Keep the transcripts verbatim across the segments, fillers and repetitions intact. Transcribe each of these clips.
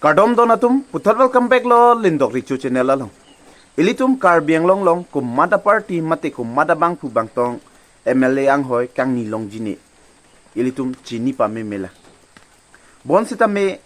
Kardom don atum, puthot welcome back lo Lindok Richo channel along. Ilitum Karbi Anglong along komat aparty mate komat abangphu bangtong M L A anghoi kangni longji ne ilitum chini pamemela. Bonsitame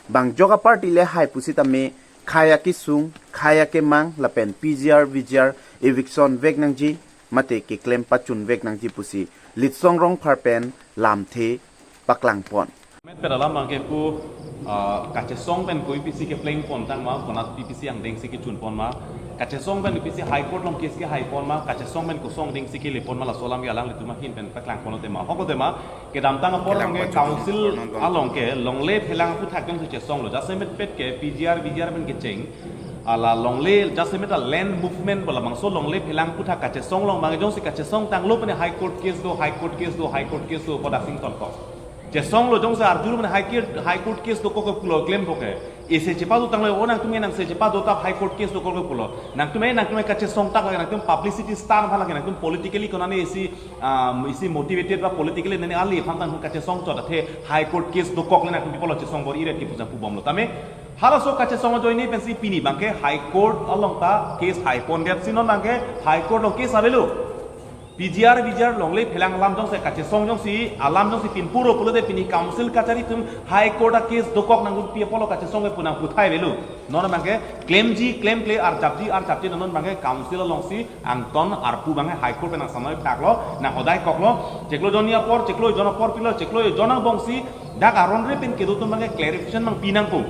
bang jok aparty le hai pusitame khei akesung, khei akemang lapen P G R, V G R eviction vek nangji mate keklem pachun vek nangji pusi Litsong Rongphar pen lamthe paklangpon. Met pera lam bangke pu, ah, kachesong pen koi pisi keplengpon tang ma, konat pi pisi angdengsi kechunpon ma, kachesong pen pisi High Court along case kehaipon ma, kachesong pen kosong dengsi kelepon ma, laso alam ke alanglitum ahin pen paklangpon tema. Hoko tema, kedamtang apor kelang bangke pachun council non don along ke longle phelang aphuthak jongsi chesonglo, jasemet pet ke P G R, V G R pen kecheng. Hala longle jasemet a land movement pu labangso longle phelang aphuthak kachesong along bang jongsi kachesong tanglo pen High Court case do, High Court case do, High Court case do pu dak sing tonkok. Chesonglo jongsi arjur pen High Court, High Court case dokok ke pulo klempo ke. Isi chepado tanglo, o nangtum nangsi chepado tap High Court case dokok ke pulo. Nangtum, nangtum kachesong tak lagi, nangtum publicity stunt aphan lagi, nangtum politically konane isi, um, isi motivated ba politically nane ali aphan tang kachesong chot athe High Court case dokok le nangtum pi apotlo chesong bor-iret kipu jang pubomlo. Tame halaso kachesong ajoine pensi pini bangke High Court along ta case haipondetsi non bangke High Court along case avelo. P G R, V G R longle phelang alam jongsi kachesong jongsi, alam jongsi pinpuro pulote pini council kachari atum High Court a case dokok nangtum pi apotlo kachesong ke pu nangputhai avelo. Non bangke klemji klemkle, arjapji arjapji, non bangke council alongsi angton arpu bangke High Court pen nangsamai thaklo, nanghodaikoklo, chiklo jonni apor, chiklo jon apor pilo, chiklo jon angbongsi dak aron ri pen kedo atum bangke clarification nangpi nangpo.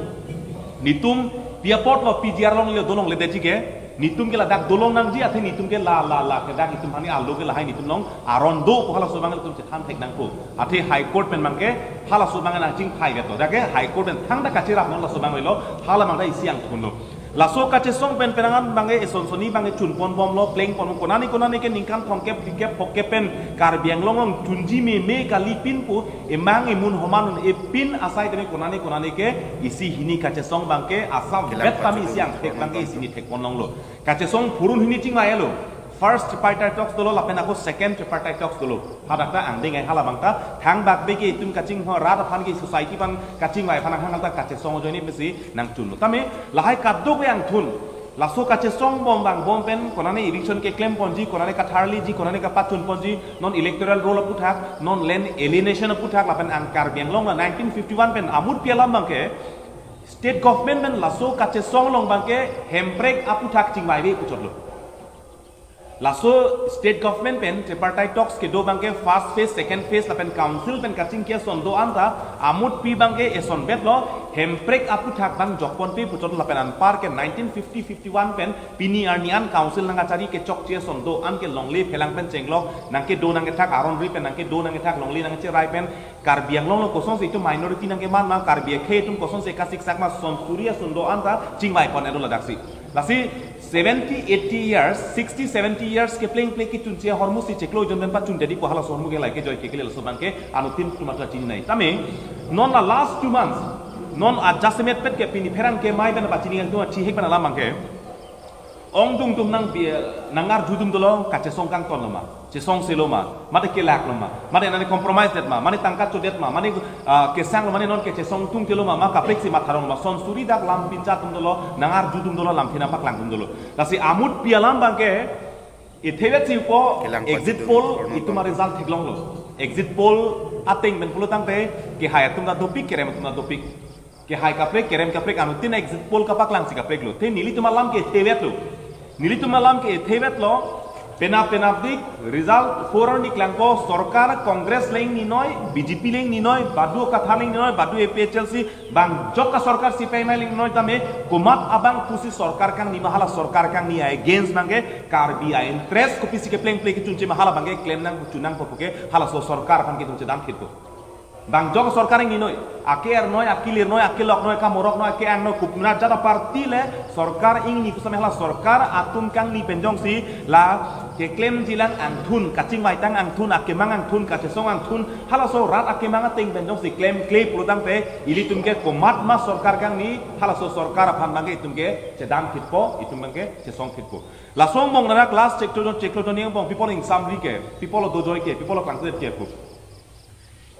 Netum pi apotlo P G R along le dolongledetji ke, netum ke ladak dolong nangji athe netum ke la la la ke dak itum hani alo ke lahai netum along aron do pu halaso bang ilitum chethan thek nangpo. Athe High Court pen bangke halaso bang nangchingphai veto. Dak ke High Court pen thangta kachirap non laso bang lo, hala bang ta isi angthunlo. Laso kachesong pen penang an bangke eson soni bangke chunponbomlo, plengponbom, konane konane ke ningkan thomkep phlikep phokep pen Karbi Anglong along chunji meme kali pin pu emang emun homan un-e pin asai tame konane konane ke isi hini kachesong bangke asap kelang vet tame pachun isi angthek bangke isi ni thekponlonglo. Kachesong phurun hini chingvailo. First tripartite talks dolo lapen ako second tripartite talks dolo. Hadak ta angdeng ai hala bang ta thangbak be ke itum kachingho rat aphan ke society aphan kachingvai aphan hangal ta kachesong ajoine pensi nangchunlo. Tame lahai kadokave angthun. Laso kachesong bom bang bom pen konane eviction keklemponji, konane katharliji, konane kapachunponji, non electoral roll aphuthak, non land alienation aphuthak lapen ang Karbi Anglong la nineteen fifty-one pen amut pi alam bangke state government pen laso kachesong along bangke hemprek aphuthak chingvaive puchotlo. Laso state government pen tripartite talks kedo bangke first phase, second phase lapen council pen kachingki ason do-an ta amut pi bangke eson vetlo, hemprek aphuthak bang jokponpe puchot lapen anpar ke nineteen fifty fifty-one pen pini arni an council nangkachari kechokche ason do-an ke longle phelang pen chenglok nangkedo nangkethak, aron ri pen nangkedo nangkethak, longle nangcherai pen Karbi Anglong along kosonsi itum minority nangkeman ma, Karbi akhei atum kosonsi kasiksak ma, son suri ason do-an ta chingvaipon elo ladaksi. Lasi seventy, eighty years, sixty, seventy years keplengple kechunche ahormu si chiklo jon pen pachundetji pu halaso ahormu ke lahai kejoi kekle laso bangke anuttin atum ta chini nai. Tame non la last two months, non adjustment pet ke pini pherangke amei pen pachini kangtung achihek pen alam bangke ongdung atum nang bi-, nangarjudun dolo kachesong kangtonlo ma, chesongselo ma, mate kelaklo ma, mate nani compromise det ma, mane tangka chodet ma, mane, ah, kesanglo, mane non kechesong tungtelo ma, ma kaprek si matharong ma, son suri dak lam pincha atum dolo, nangarjudun dolo, lamthe nangpaklangdun dolo. Lasi amut pi alam bangke, ithevet si po, kelang exit pachidun poll, ornodon itum a-result theklonglo. Exit poll ateng pen pulo tangte, kehai atum ta dopik, kerem atum ta dopik. Kehai kaprek, kerem kaprek, anuttin exit poll kapaklang si kapreklo. Te nelitum alam ke ithevetlo. Nelitum alam ke ithevetlo. Penap penapdik, result four arni klangko, sorkar Congress le ingninoi, B J P le ingninoi, badu Kathar le ingninoi, badu A P H L C, bang jok asorkar C P I M le ingninoi tame, komat abang pusi sorkar kangni ma hala sorkar kangni against bangke, Karbi a-interest kopisi keplengple kechunche ma hala bangke, klem nang chun nangpo puke, halaso sorkar aphan ke itum chedam thitpo. Bang jok sorkar ingninoi, ake ernoi, ake lirnoi, ake loknoi, kamoroknoi, ake angnoi, kupnat jada party le, sorkar ingni kusame hala sorkar atum kangni pen jongsi, la keklemjilang angthun, kachingvaitang angthun, akemang angthun, kachesong angthun, halaso rat akemang ateng pen jongsi klemkle pulo tangte, ilitum ke komat ma sorkar kangni, halaso sorkar aphan bangke itum ke chedam thitpo, itum bangke chesong thitpo. Laso angbong nara class chiklo jon, chiklo jon angbong, pi apotlo ingsamri ke, pi apotlo dojoi ke, pi apotlo klangklet ke pu.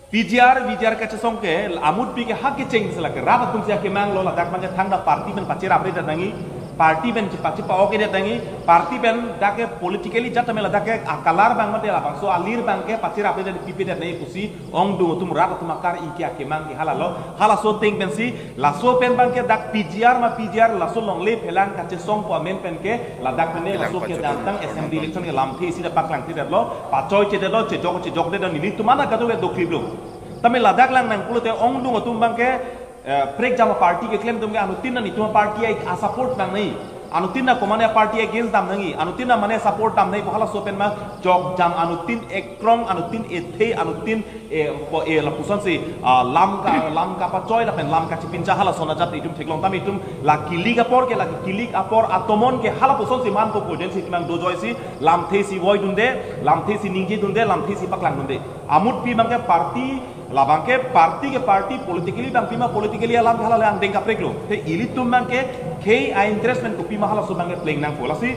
P G R, V G R kachesong ke, amutpi ke hak kecheng sila ke, rat atum si akemang lo, ladak mane thangta party pen pacherap redet nangji, party pen chepa chepa-ok redet nangji, party pen dak ke politically jat tame ladak ke a-color abang mate labangso alir abang ke pacherap redet pipedet nangji pusi, ongdung atum rat atum akar-i ke akemang ke hala lo, halaso ateng pensi, laso pen abang ke dak P G R ma P G R laso longle phelang kachesongpo amen pen ke, ladak mane laso kedamtang assembly election ke lamthe isi dak paklang thedetlo, pachoi chedetlo, chejok chejokdetlo, nelitum mana kado ke dokliplo. Tame ladak lang nang pulote ongdung atum abang ke, eh, prekjam party keklem atum ke anuttin ta netum party ai a-support nangne. Anuttin ta komane party against dam nangji. Anuttin ta mane support dam nangji pu halaso pen ma jokjam anuttin ekrong, anuttin ethe, anuttin, eh, po, eh, lapusonsi, ah, lam ka, lam kapachoi lapen lam kachipincha halason ajat itum theklong tame itum la kilik apor ke la kilik apor atomon ke halapusonsi manpo pu jensi timang dojoisi lamthe isi voidunde, lamthe isi ningjedunde, lamthe isi paklangdunde. Amutpi abang ke party, labang ke party ke party, politically abang pima politically alam ke hala le angdeng kapreklo. Te ilitum abang ke khei a-interest pen kopima halaso abang ke pleng nangpo lasi.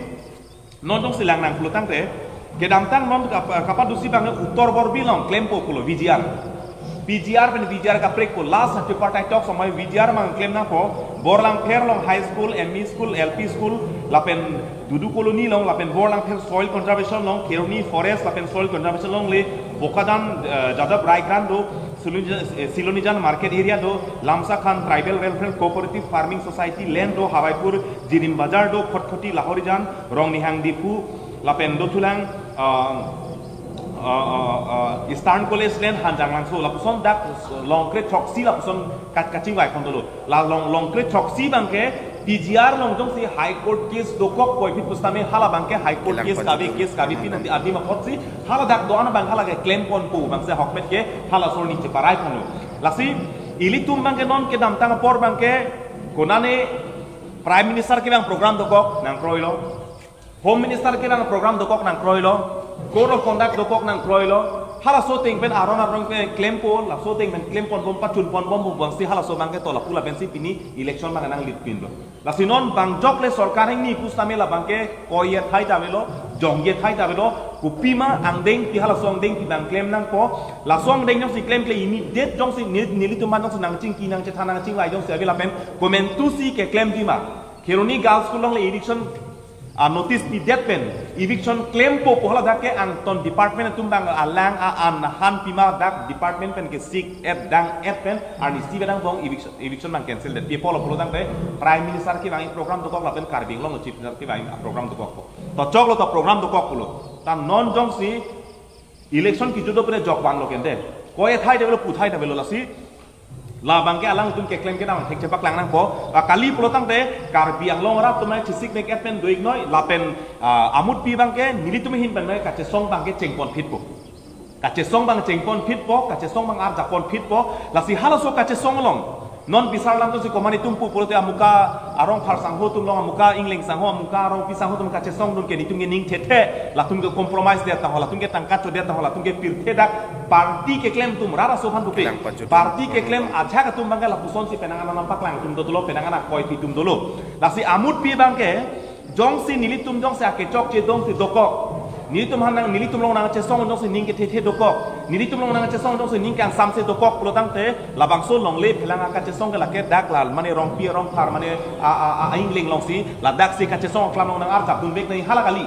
Non dongsi lang nang pulo tangte, kedamtang non kap-, kapadusi abang ke Uttor Borbil along klempo pulo V G R. P G R pen V G R kaprekpo, last tripartite talks amai V G R abang klem nangpo, Borlangpher along high school, M E school, L P school, lapen Dudu Colony along, lapen Borlangpher soil conservation along, Kheroni forest, lapen soil conservation along le, Bokajan, eh, Jadap Raigrant do, Silonijan, eh, Silonijan market area do, Lamsakhan tribal welfare cooperative farming society land do, Hawaipur Jirim Bazar do, Khatkhati Lahorijan, Rongnihang Diphu, lapen dothulang, ah, ah, ah, ah, Eastern College land Hanjanglangso, lapuson dak Longkre throksi lapuson kat kachingvai pon dolo. La long, Longkre throksi abang ke P G R along jongsi High Court case dokok puvoiphit pusitame hala abang ke High Court case kave, case kave pin ati adi ma thotsi hala dak do-an abang hala ke klem ponpo abang si ahokpet ke halaso arni cheparai ponlo. Lasi ilitum abang ke non kedamtang apor abang ke konane Prime Minister kevang program dokok nangkroilo. Home Minister kevang program dokok nangkroilo. Code of conduct dokok nangkroilo. Halaso ateng pen aron aron ke klempo, laso ateng pen klem ponbom pachun ponbom pu abang si halaso abang ke to lapu lapen si pini election abang nanglit pinlo. Lasi non bang jok le sorkar hingni pusitame labang ke koi-et hai ta avelo, jong-et hai ta avelo, kopima angdengpi halaso angdengpi abang klem nangpo, laso angdeng jongsi klemkle immediate jongsi neli, nelitum abang jongsi nangchingki nangchethan nangchingvai jongsi ave lapen komantusi keklemji ma. Kheroni Girls School along le eviction a-notice pidet pen eviction klempo pu hala dak ke angton department atum abang alang a-an han pima dak department pen kesik-et dang-et pen arnisi abang bong eviction, eviction abang cancel det. Pi apotlo pulo tangte Prime Minister kevang program dokok lapen Karbi Anglong Chief Minister kevang program dokok. To choklo to program dokok pulo. Ta non jongsi election kejut do pen jok vanlo kente. Koi-et hai ta avelo, pu hai ta avelo lasi. Labang ke alangtum keklem kedam thekche paklang nangpo. Ah, kali pulo tangte Karbi Anglong arat atum chesik mek-et pen do-iknoi lapen, ah, amutpi abang ke nelitum ahin pen kachesong abang ke cheng ponphitpo. Kachesong abang cheng ponphitpo, kachesong abang arjap ponphitpo. Lasi halaso kachesong along non bisar alam atumsi komane atum pu pulote amuka arong phar sangho atum along, amuka ingleng sangho, amuka arongpi sangho atum kachesongdun ke netum ke ning thethe, latum ke compromise det tangho, latum ke tangka chodet tangho, latum ke pirthe dak party keklem atum rara so aphan pupe. Party keklem ajahak atum abang ke lapusonsi penang an nangpaklangdun dolo, penang an akoipi dun dolo. Lasi amutpi abang ke jongsi nelitum jongsi akechokche dongsi dokok, nelitum aphan nang, nelitum along nangchesong jongsi ning kethethe dokok, nelitum along nangchesong jongsi ning kangsamse dokok pulo tangte labangso longle phelang akachesong ke lake dak la mane rongpi rongphar mane a, a, a, a-ingleng alongsi ladaksi kachesong aklam along nang-arjapdunvek nangji hala kali.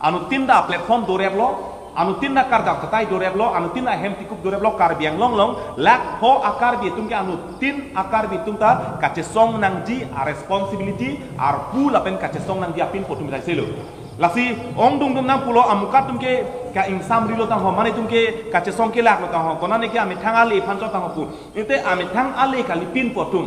Anuttin ta platform doreplo, anuttin ta karjap katai doreplo, anuttin ta hem tikup doreplo, Karbi Anglong along lakho a-Karbi atum ke anuttin a-Karbi atum ta kachesong nangji a-responsibility arpu lapen kachesong nangji apin pu atum ta selo. Lasi ongdungdun nangpulo, amuka atum ke ka-ingsamrilo tangho, mane atum ke kachesong kelaklo tangho, konane ke amethang ale aphan chot tangho pu. Ite amethang ale kalipin pu atum,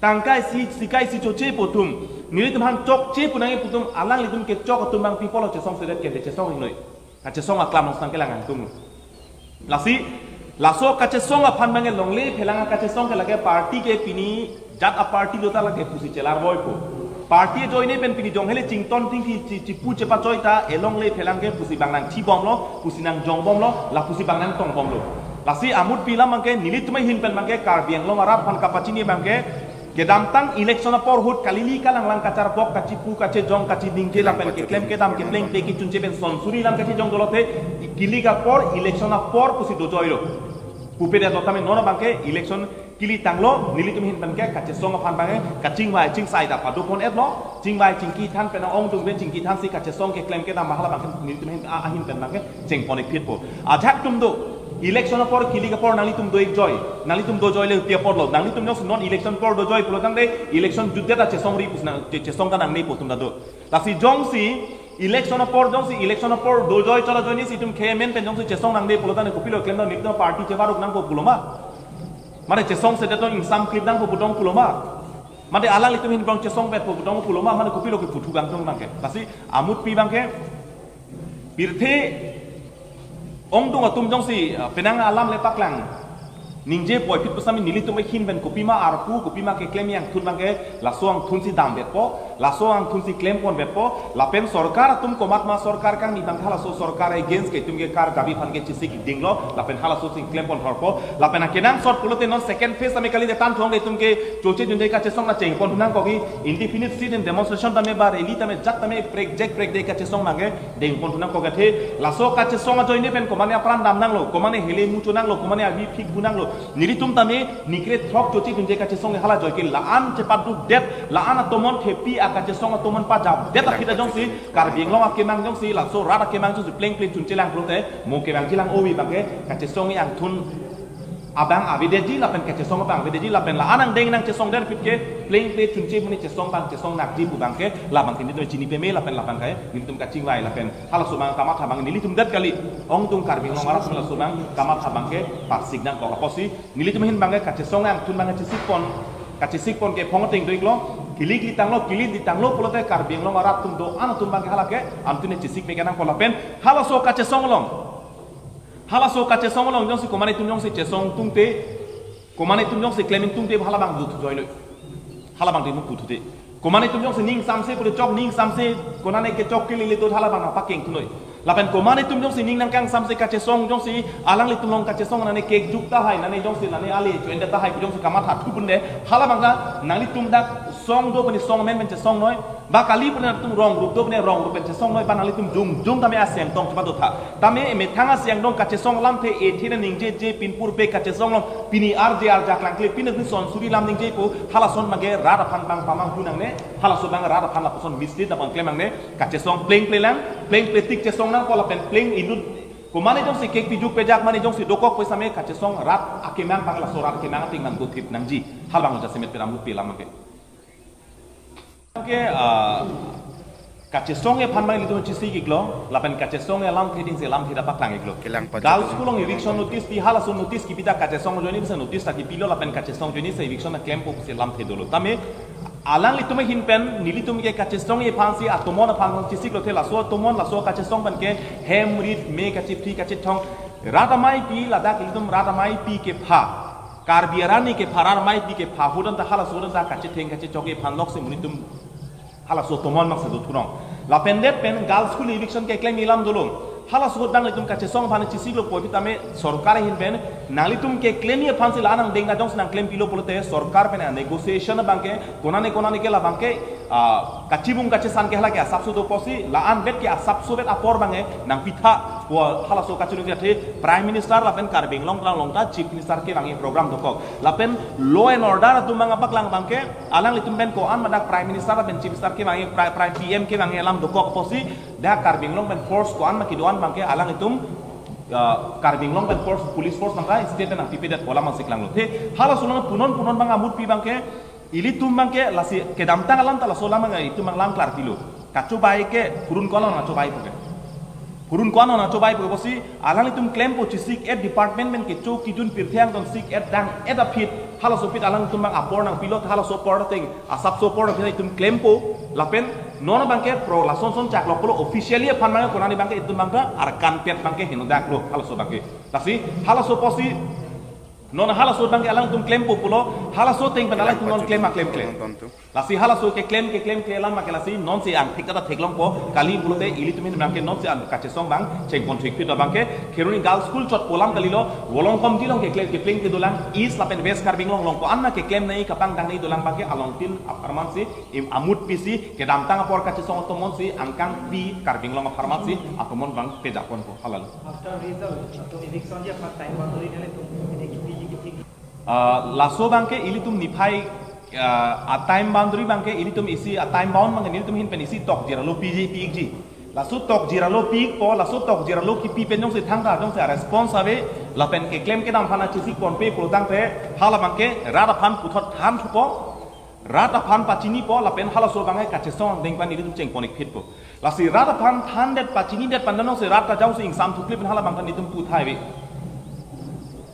tangka isi, sika isi choche pu atum, nelitum aphan chokche pu nangji pu atum, alanglitum kechok atum abang pi apotlo chesongsedet kente, chesong-iknoi. Kachesong aklam along sitang kelang angtung. Lasi laso kachesong aphan abang ke longle phelang akachesong ke lake party ke pini jat a-party lo ta lake pusi chelarvoipo. Party ajoine pen pini jong hele chington thingthi chi, chipu chepachoi ta elongle phelang ke pusi abang nangchibomlo, pusi nangjongbomlo, la pusi abang nangtongbomlo. Lasi amutpi alam abang ke nelitum ahin pen abang ke Karbi Anglong arat aphan kapachini abang ke kedamtang election apor ahut kalili kalanglang kacharpok, kachipu, kachejong, kachiningje lapen keklem kedam keplengpe kechunche pen son suri alam kachejong dolo te, kilik apor, election apor pusi dojoilo. Pupe det lo tame non abangke election kili tanglo, nelitum ahin penke kachesong aphan abangke kachingvai chingsai ta pado pon-et lo, chingvai chingki than pen ongdung pen chingki thansi kachesong keklem kedam hala abangke nelitum ahin, a-, ahin pen abangke chengpon-ik phitpo. Ajahak atum do, election apor kili apor nanglitum do-ik joi, nanglitum do joi le pi apor lo, nanglitum jongsi non election apor do joi pulo tangte election jutdet ta chesong ri pus nang, che-, chesong ta nangne pu atum ta do. Lasi jongsi election apor, jongsi election apor do joi cholo joi ni si itum khe amen pen jongsi chesong nangne pulo tangte kopilo klem do, nelitum party chebaruk nangpo pulo ma? Mane chesong sedet tong ingsam klip nangpo putong pulo ma? Mane alanglitum ahin bang chesong bet po putong pulo ma? Mane kopilo kepu thu kangtung abangke. Lasi amutpi abangke pirthe ongdung atum jongsi, uh, penang alam le paklang ningje puvoiphit pusitame nelitum ahin pen kopima arpu, kopima keklem, yangthun abangke laso angthunsi dambetpo, laso angthunsi klemponbetpo. Lapen sorkar atum komatma sorkar kangni abangke halaso sorkar against ke itum ke karjabi aphan ke chesik dinglo, lapen halaso si klemponthorpo. Lapen akenangsot pulote non second phase tame kali de tan thong de itum ke choche junje kachesong na chengpon nangkok, indefinite sit-in demonstration tame ba rally tame jak tame prekjak prekde kachesong abangke dengpon thu nangkok athe, laso kachesong ajoine pen komane apran dam nanglo, komane hele mucho nanglo, komane abi phik bu nanglo. Nelitum tame nikre throk choche junje kachesong hala joi ke la-an chepadukdet, la-an atomon thepi akachesong atomon pajapdet aphi ta jongsi Karbi Anglong akemang jongsi, laso rat akemang jongsi plengple chunchelang pulote mo kevangjilang ove abangke kachesong angthun abang avedetji lapen kachesong abang avedetji lapen la-an angdeng nangchesongdet aphi ke plengple chunche muni chesong abang chesong nakji pu abangke labangke nelitum chini peme lapen labangke nelitum kachingvai lapen halaso abang kamatha abang nelitum det kali, ongdung Karbi Anglong arat halaso abang kamatha abangke parsik nangkok apotsi nelitum ahin abangke kachesong angthun abangke chesikpon, kachesikpon ke phong ateng do-iklo, kili kili tanglo, kili kili tanglo pulote Karbi Anglong arat atum do-an atum abangke hala ke angthun chesik me kenangpo lapen halaso kachesong along. Halaso kachesong along jongsi komane atum jongsi chesong tungte, komane atum jongsi klem-in tungte hala abang juthu joilo. Hala abang demu kuthu te. Komane atum jongsi ning samse pule chok, ning samse konane ke chok ke lele do hala abang pakeng thunoi. Lapen komane atum jongsi ning nangkang samse kachesong jongsi alanglitum along kachesong nane kekjuk tahai, nane jongsi nane ale join tahai jongsi kamatha thupunde hala abang ta nanglitum dak song do pen song amen pen chesong noi. Ba kali pen atum rong rup do pen rong rup pen chesong noi, ba nanglitum jung jung tame aseng tong chepadotha. Tame methang aseng dong kachesong alamthe ethe nangji je pinpur pe kachesong along pini arje arjak lang kle pini son suri lam ningje pu halason abangke rat aphan abang pamanghu nangne, halaso abang rat aphan lapuson mislead abang klem nangne, kachesong plengple lang, plengple tik chesong nangpo lapen pleng inut komane jongsi kek pijuk pejak mane jongsi dokok pusitame kachesong rat akemang abang laso rat akemang ating nang dothip nangji. Hala abang jasemet peram lupi lam abangke. Ke, ah, kachesong aphan abang ilitum chesik-iklo, lapen kachesong alamthe dingsi alamthe ta paklang-iklo. Kelang pajak. Girls school along eviction notice pi halaso notice kipi ta kachesong ajoine si notice ta kipilo lapen kachesong ajoine si eviction ta klempo pusi alamthe dolo. Tame alanglitum ahin pen nelitum ke kachesong aphansi atomon aphan chesiklo the laso atomon laso kachesong pen ke hem rit me kachiphi kachithong rat amei pi ladak ilitum rat amei pi kepha. Karbi arni kepha rat amei pi kepha ahut anta halaso anta kachetheng kachechok aphan loksi monit atum halaso atomon abangsi do thurong. Lapen det pen girls school eviction keklem alam dolo. Halaso ahut nanglitum kachesong aphan chesiklo puvoiphit tame sorkar ahin pen nanglitum keklem aphansi la-an angdeng ta jongsi nangklem pilo pulote sorkar pen negotiation abangke konane konane ke labangke, ah, kachibung kachesan ke hala ke asapso do pusi la-an bet ke asapso bet apor abangke nangpitha pu halaso kachiningri athe Prime Minister lapen Karbi Anglong Telang along ta Chief Minister kevangji program dokok. Lapen law and order atum abang paklang abangke alanglitum pen ko-an ma dak Prime Minister lapen Chief Minister kevangji Pri-, Prime P M kevangji alam dokok pusi dak Karbi Anglong pen force ko-an ma kedo-an abangke alanglitum, ah, Karbi Anglong pen force, police force abangke state pen nangpipedet pu alam abangsi klanglo. The halaso along punon punon abang amutpi abangke ilitum abangke lasi kedamtang alam ta laso alam abang itum abang langklar pilo. Kachobai ke purun ko-an along kachobai puke. Purun ko-an along kachobai puke pusi alanglitum klempo chesik-et department pen kecho kejun pirthe angdong sik-et dang-et aphi halaso aphi alanglitum abang apor nangpilo halaso apor ateng asapso apor aphi itum klempo lapen non abangke pro lason son chak lo pulo officially aphan abangke konane abangke itum abangke arkan pet abangke heno dak lo halaso abangke. Lasi halaso pusi non halaso abangke alangtum klempo pulo, halaso ateng pen alangtum non klem ma klem klem. Lasi halaso keklem keklem kle alam abangke lasi nonsi angthek ta theklongpo, kali pulote ilitum ahin abangke nonsi an kachesong abang chengpon thik phit abangke, Kheroni Girls School chotpo alam kalilo, Volongkom Tilong keklem kepleng kedolang, East lapen West Karbi Anglong along ko-an ma keklem nangji kapangdang nangji dolang abangke along tin apharman si, im amutpi si, kedamtang apor kachesong atomon si, angkangpi Karbi Anglong apharman si, atomon abang pejakponpo, halalo. After result, to eviction dia first time boundary nele to. Ah, laso abangke ilitum niphai, ah, a time boundary abangke ilitum isi a time bound abangke ilitum ahin pen isi tokjir alo piji, piji. Laso tokjir alo pipo, laso tokjir alo kipi pen jongsi thangta, jongsi a response ave, lapen keklem kedam aphan achesik ponpe pulotangte, hala abangke rat aphan puthot than thupo, rat aphan pachinipo, lapen halaso abangke kachesong angdeng pen ilitum chengpon-ik phitpo. Lasi rat aphan thandet pachinidet pen jongsi rat ta jongsi ingsam thuklip pen hala abangke ilitum puthai ave.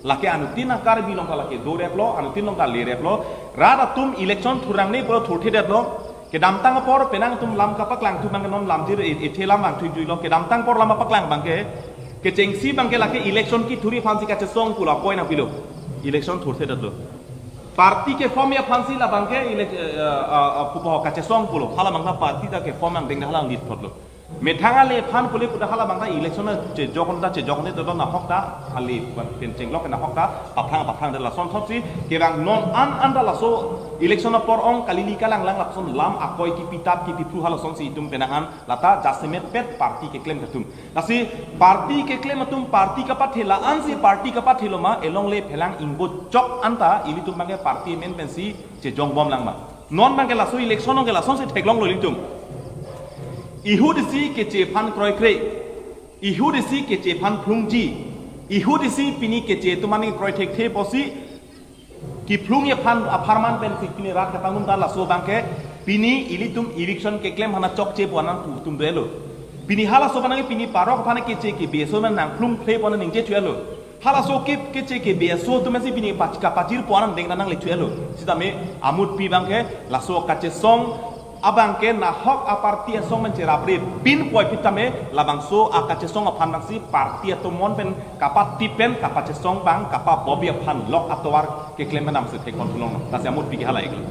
Lake anuttin a Karbi along ta lake doreplo, anuttin along ta lereplo. Rat atum election thurang ne pura thurthedetlo. Kedamtang apor penang atum lam kapaklangthu abangke non lamjir e-, ethe lam vangthu juilo. Kedamtang apor lam paklang abangke, kechengsi abangke lake election kethur aphansi kachesong pulo, apoi nangpilo. Election thurthedetlo. Party ke-form aphansi labangke elec-, eh, eh, eh, pupo kachesong pulo. Hala abangta party ta ke-form angdeng hala lead thotlo. Methang ale aphan pule puta hala abangta election chejok ta chejok ne to nahok ta ale pen chenglok nahok ta paphrang paphrang de lason thotsi kevang non an an ta laso election apor ong kalili kalanglang lason lam akoi kipitap kipiphu halasonsi itum penang an lata jasemet pet party keklem atum. Lasi party keklem atum party kapathe la-ansi party kapathelo ma elongle phelang ingbo chok anta ilitum abangke party amen pensi chejongbom lang ma. Non abangke laso election along ke lasonsi theklonglo ilitum. Ihut isi keche aphan kroikre. Ihut isi keche aphan phlungji. Ihut isi pini keche atum ani kroithekthe pusi kephlung aphan apharman pensi pini rat katangdun ta laso abangke pini ilitum eviction keklem aphan chokche pu anang pu atum dolo. Pini halaso abangke pini parok aphan keche ke beso man nangphlungkle pu anang ningje thulo. Halaso ke keche ke beso atum si pini pach-, kapachirpo anang deng nangle thulo. Sitame amutpi abangke laso kachesong abangke nahok a party asong men cheraprepin poi pitame labangso a kachesong aphan nangsi party atum mon pen kapatip pen kapachesong abang kapabobi aphan lok atovar keklem pen nangsi theklong thulong. Lasi amutpi ke hala-iklo.